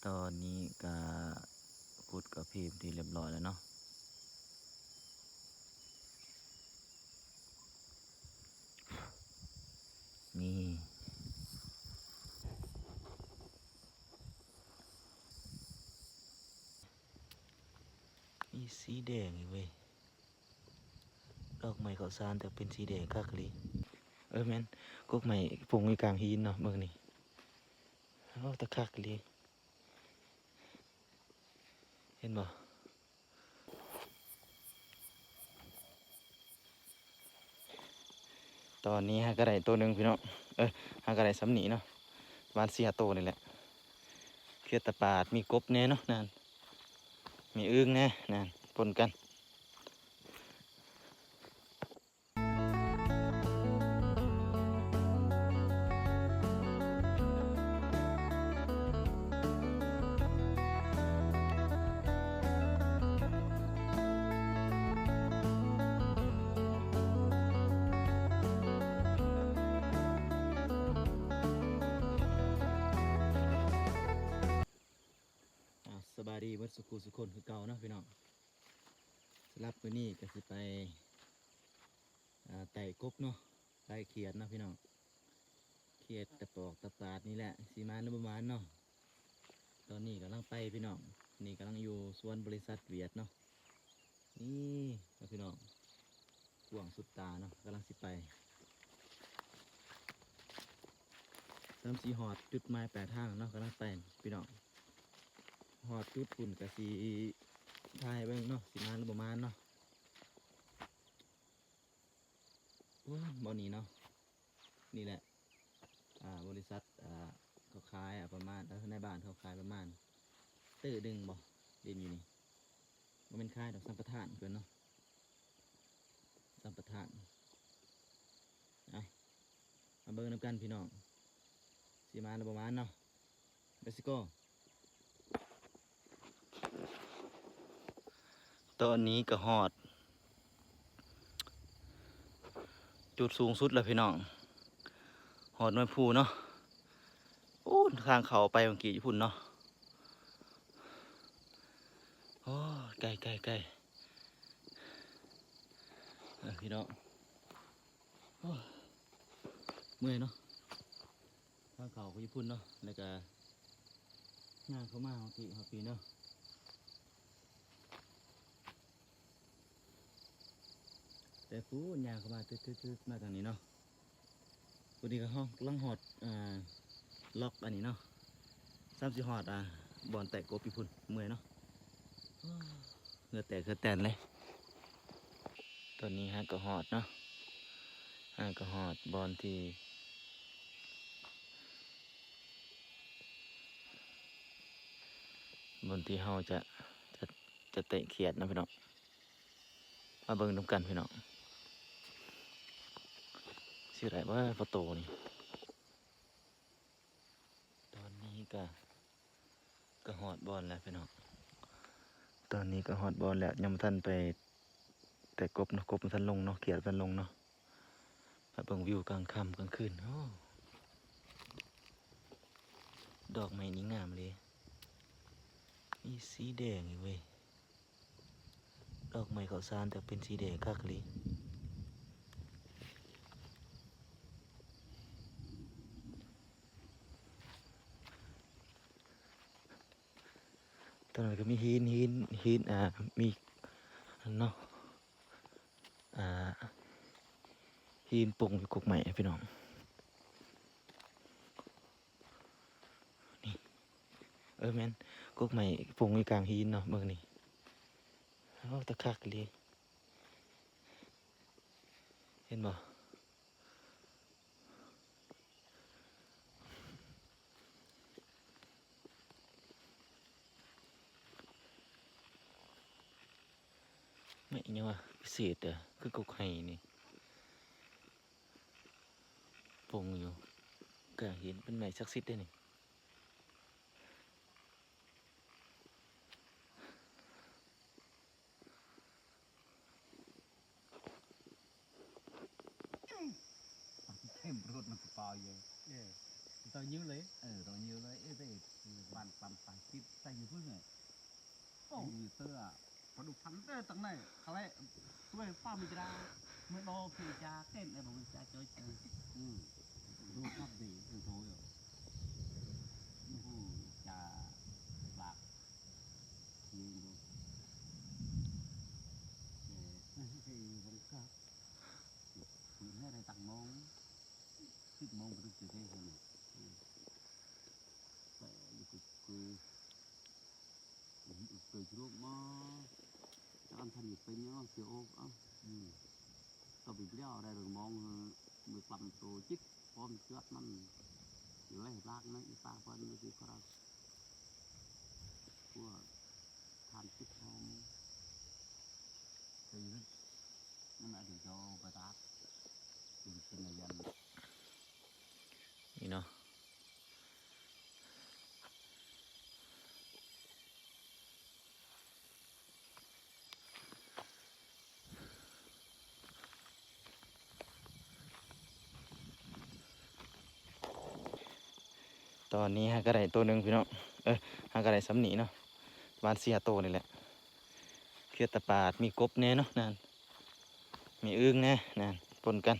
ຕອນນີ້ກະຂຸດກະພີເປັນທີ່ຮຽບຮ້ອຍແລ້ວເນາະ. ນີ້ ມີສີແດງອີກເວີຍ. ດອກໄມ້ເຂົ້າສານ ແຕ່ເປັນສີແດງຄັກອີ່ຫຼີ. ເອີ ແມ່ນ ກົກໄມ້ປົງຢູ່ກາງຫີນເນາະ ເບິ່ງນີ້. ໂອ້ ຕາຄັກອີ່ຫຼີ ເຫັນບໍ່? ຕອນນີ້ຫາກະໄດ້ໂຕໜຶ່ງພີ່ນ້ອງ. ເອີ ຫາກະໄດ້ຊ່ຳນີ້ເນາະ ປະມານສີ່ຫ້າໂຕນີ້ແຫຼະ. ເຂືອດຕາປາດ ມີກົບແດ່ເນາະ ນັ້ນ ມີອຶ່ງແດ່ ນັ້ນ ປົນກັນ. ອ່າ ສະບາຍດີເບິດສູ່ຄູ່ສູ່ຄົນຄືເກົ່າເນາະພີ່ນ້ອງ. ສຳລັບມື້ນີ້ກະຊິໄປ ອ່າ ໄຕ່ກົບເນາະ ໄຕ່ຂຽດເນາະພີ່ນ້ອງ. ຂຽດຕາປອກຕາປາດນີ້ແຫຼະ ຊິມານຫຼືບໍ່ມານເນາະ. ຕອນນີ້ກຳລັງໄປພີ່ນ້ອງ ນີ້ກຳລັງຢູ່ສວນບໍລິສັດຫວຽດເນາະ. ນີ້ເນາະພີ່ນ້ອງ ກວ້າງສຸດຕາເນາະ ກຳລັງຊິໄປ ສ່ຳຊິຮອດຈຸດໝາຍປາຍທາງເນາະ ກຳລັງໄປພີ່ນ້ອງ. ຮອດຈຸດພຸ້ນກະຊິຖ່າຍໃຫ້ເບິ່ງເນາະ ຊິມານຫຼືບໍ່ມານເນາະ. ໂອ້ ບ່ອນນີ້ເນາະ ນີ້ແຫຼະ ອ່າ ບໍລິສັດ ອ່າ ເຂົາຂາຍ ອ່າ ປະມານ ເອີ ນາຍບ້ານເຂົາຂາຍປະມານຕື້ໜຶ່ງບໍ ດິນຢູ່ນີ້. ບໍ່ແມ່ນຂາຍດອກ ສຳປະທານເພິ່ນເນາະ ສຳປະທານ. ເອົາ ມາເບິ່ງນຳກັນພີ່ນ້ອງ ຊິມານຫຼືບໍ່ມານເນາະ. Let's go. ຕອນນີ້ກະຮອດຈຸດສູງສຸດແລ້ວພີ່ນ້ອງ ຮອດໜ່ວຍພູເນາະ. ໂອ້ ທາງເຂົ້າໄປເມື່ອກີ້ຢູ່ພຸ້ນເນາະ. ໂອ້ ໄກໆໆ ເອີ ພີ່ນ້ອງ. ໂອ້ ເມື່ອຍເນາະ ທາງເຂົ້າກະຢູ່ພຸ້ນເນາະ ແລ້ວກະຍ່າງເຂົ້າມາຮອດພີ້ຮອດພີ້ເນາະ. ແຕ່ພຸ້ນຍ່າງເຂົ້າມາຕຶດໆໆ ມາທາງນີ້ເນາະ. ພຸ້ນນີ້ກະຮອດ ກຳລັງຮອດ ອ່າ ລັອກອັນນີ້ເນາະ ສ່ຳຊິຮອດ ອ່າ ບ່ອນໄຕ່ກົບຢູ່ພຸ້ນ. ເມື່ອຍເນາະ ເຫື່ອແຕກເຫື່ອແຕນເລີຍ. ຕອນນີ້ຫາກະຮອດເນາະ ຫາກະຮອດບ່ອນທີ່ ບ່ອນທີ່ເຮົາຈະ ຈະ ຈະໄຕ່ຂຽດເນາະພີ່ນ້ອງ. ມາເບິ່ງນຳກັນພີ່ນ້ອງ ຊິໄດ້ບໍ່ ປະຕູນີ້. ຕອນນີ້ກະ ກະຮອດບ່ອນແລ້ວພີ່ນ້ອງ. ຕອນນີ້ກະຮອດບ່ອນແລ້ວ ຍັງບໍ່ທັນໄປແຕ່ກົບເນາະ ກົບບໍ່ທັນລົງເນາະ ຂຽດບໍ່ທັນລົງເນາະ. ມາເບິ່ງວິວກາງຄ່ຳກາງຄືນ. ໂອ້ ດອກໄມ້ນີ້ງາມເລີຍ ມີສີແດງອີກເວີຍ. ດອກໄມ້ເຂົ້າສານ ແຕ່ເປັນສີແດງຄັກອີ່ຫຼີ. ຕອນນັ້ນກະມີຫີນ ຫີນ ຫີນ ອ່າ ມີ ເນາະ ອ່າ ຫີນປົງຢູ່ກົກໄມ້ພີ່ນ້ອງ. ນີ້ ເອີ ແມ່ນ ກົກໄມ້ປົງຢູ່ກາງຫີນເນາະ ເບິ່ງນີ້. ໂອ້ ຕາຄັກອີ່ຫຼີ ເຫັນບໍ່? ແມ່ນຫຍັງວະ ພິເສດເດີ້ ຄືກົກໄຮ່ນີ້ ປົງຢູ່ກາງຫີນ ເປັນໄມ້ສັກສິດເດ້ນີ້. ເຂັ້ມລົດມັນຊິປາວຢູ່ ເອີ ຕ້ອງຍືດເລີຍ ເອີ ຕ້ອງຍືດເລີຍ ເອີ ໄປບ້ານປ້ຳປາຍຕິດ Tơ, paduk thăm tơ tang nai, kale, tuai pa mi jra, me do phi ja ken, e, bo mi ja choi, e. Ư, du khắp đi, ư, thôi rồi. Ư, ja, bak. Ư, du. Ư, ư, ư, ư, ư, ư, ư, ư, tang mông. Sit mông paduk tơ tơ, ư. Ư, ư, ư, ư. Ưm, ưm, chrup mô. Chắc ăn thân nhiệt pinh nhá, chiều ốp á. Ưm. Tao bị bléo đây rồi mong, ơ, mười lăm tô chít, con chuột măn. Chiều lấy bạc nó, y ta phân nó thì có đâu. Của than chít không. Thì nó lại thì cho bà ta. Thì xin là dành. ນີ້ເນາະ ຕອນນີ້ຫາກະໄດ້ໂຕໜຶ່ງພີ່ນ້ອງ ເອີ ຫາກະໄດ້ຊ່ຳນີ້ເນາະ ປະມານສີ່ຫ້າໂຕນີ້ແຫຼະ ເຂືອດຕາປາດ ມີກົບແດ່ເນາະ ນັ້ນ ມີອຶ່ງແດ່ ນັ້ນ ປົນກັນ.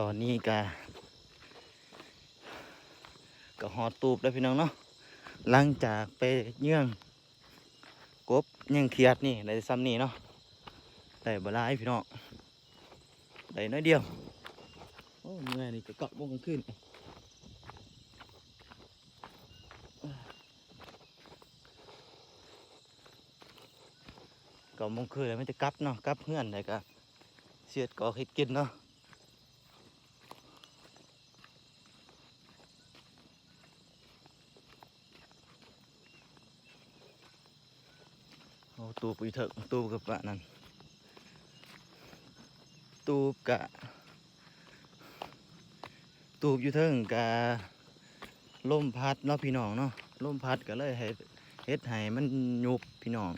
ຕອນນີ້ກະ ກະຮອດຕູບແລ້ວພີ່ນ້ອງເນາະ ຫຼັງຈາກໄປເຍື່ອງກົບເຍື່ອງຂຽດນີ້ ໄດ້ຊ່ຳນີ້ເນາະ ໄດ້ບໍ່ຫຼາຍພີ່ນ້ອງ ໄດ້ໜ້ອຍດຽວ. ໂອ້ ເມື່ອຍນີ້ກະເກົ້າໂມງກາງຄືນ ເກົ້າໂມງຄືນແລ້ວ ມີແຕ່ກັບເນາະ ກັບເຮືອນ ແລ້ວກະເສຍດກອກເຮັດກິນເນາະ. ໂອ້ ຕູບຢູ່ເທິງ ຕູບກະປະນັ້ນ ຕູບກະ ຕູບຢູ່ເທິງກະ ລົມພັດເນາະພີ່ນ້ອງເນາະ ລົມພັດກະເລີຍໃຫ້ ເຮັດໃຫ້ມັນຍຸບພີ່ນ້ອງ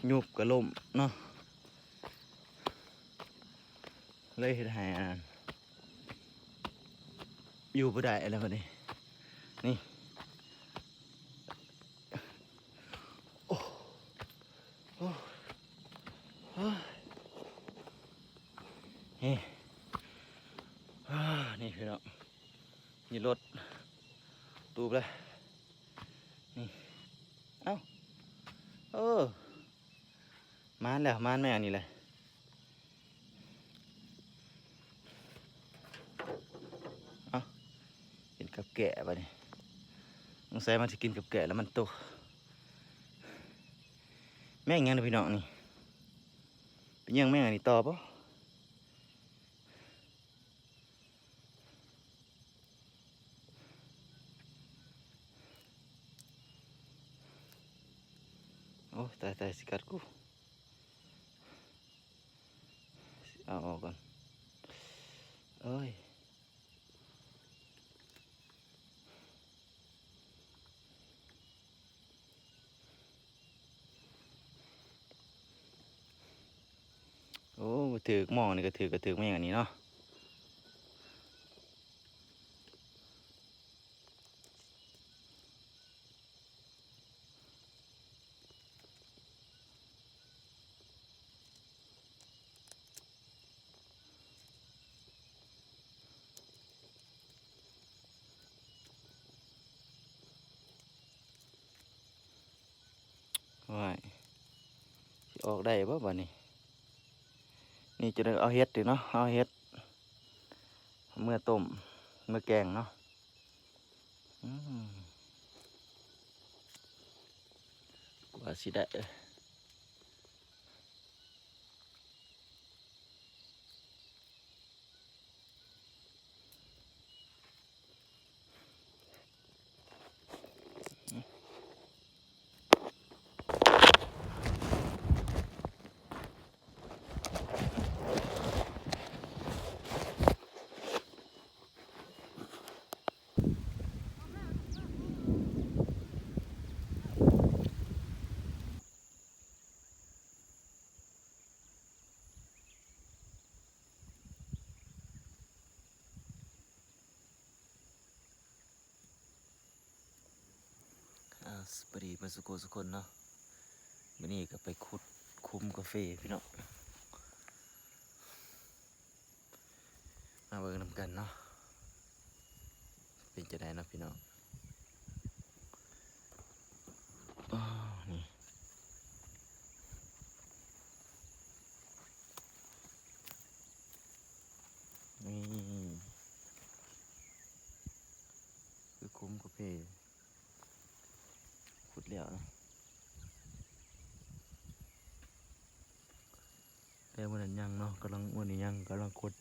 ຍຸບກະລົ້ມເນາະ ເລີຍເຮັດໃຫ້ອັນນັ້ນ ຢູ່ບໍ່ໄດ້ແລ້ວບັດນີ້ ນີ້ ໂອ້ ໂອ້ ໂອ້ຍ ນີ້ ອ່າ ນີ້ພີ່ນ້ອງ ນີ້ລົດຕູບແລ້ວ ນີ້ ເອົ້າ ເອີ ມານແລ້ວ ມານແມ່ອັນນີ້ແຫຼະ ເອົ້າ ກິນກັບແກ້ບັດນີ້ ສົງໄສມັນຊິກິນກັບແກ້ແລ້ວມັນໂຕ ແມ່ງຫຍັງເດີພີ່ນ້ອງນີ້ ໄປຍ່າງແມ່ງອັນນີ້ຕໍ່ບໍ່? ໂອ້ ຕາຍໆ ຊິກັດກູ ເອົາອອກກ່ອນ ໂອ້ຍ. ໂອ້ ຖືກໝໍ່ນີ້ກະຖືກ ກະຖືກແມ່ງອັນນີ້ເນາະ ໂອ້ຍ ຊິອອກໄດ້ບໍ່ບາດນີ້ ນີ້ຈະໄດ້ເອົາເຫັດຕິເນາະ ເອົາເຫັດເມືອຕົ້ມ ເມືອແກງເນາະ. ອືມ ກວ່າຊິໄດ້. ອ່າ ສະບາຍດີເບິດສຸຂູສຸຄົນເນາະ. ມື້ນີ້ກໍໄປຂຸດຂຸມກາເຟພີ່ນ້ອງ. ມາເບິ່ງນຳກັນເນາະ ເປັນຈັ່ງໃດເນາະພີ່ນ້ອງ. ອໍ ນີ້ ນີ້ຄືຂຸມກາເຟ. ຂຸດແລ້ວນະ ແຕ່ມື້ນັ້ນຍັງເນາະ ກຳລັງ ມື້ນີ້ຍັງ ກຳລັງຂຸດ.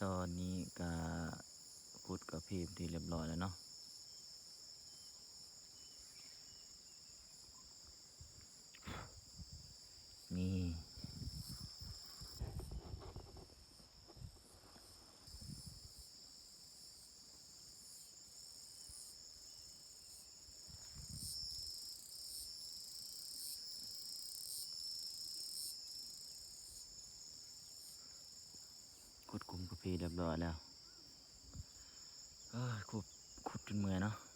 ຕອນນີ້ກະຂຸດກາເຟເປັນທີ່ຮຽບຮ້ອຍແລ້ວເນາະ. ນີ້ ຂຸດຂຸມກາເຟຮຽບຮ້ອຍແລ້ວ. ເອີ ຂຸດ ຂຸດຈົນເມື່ອຍເນາະ.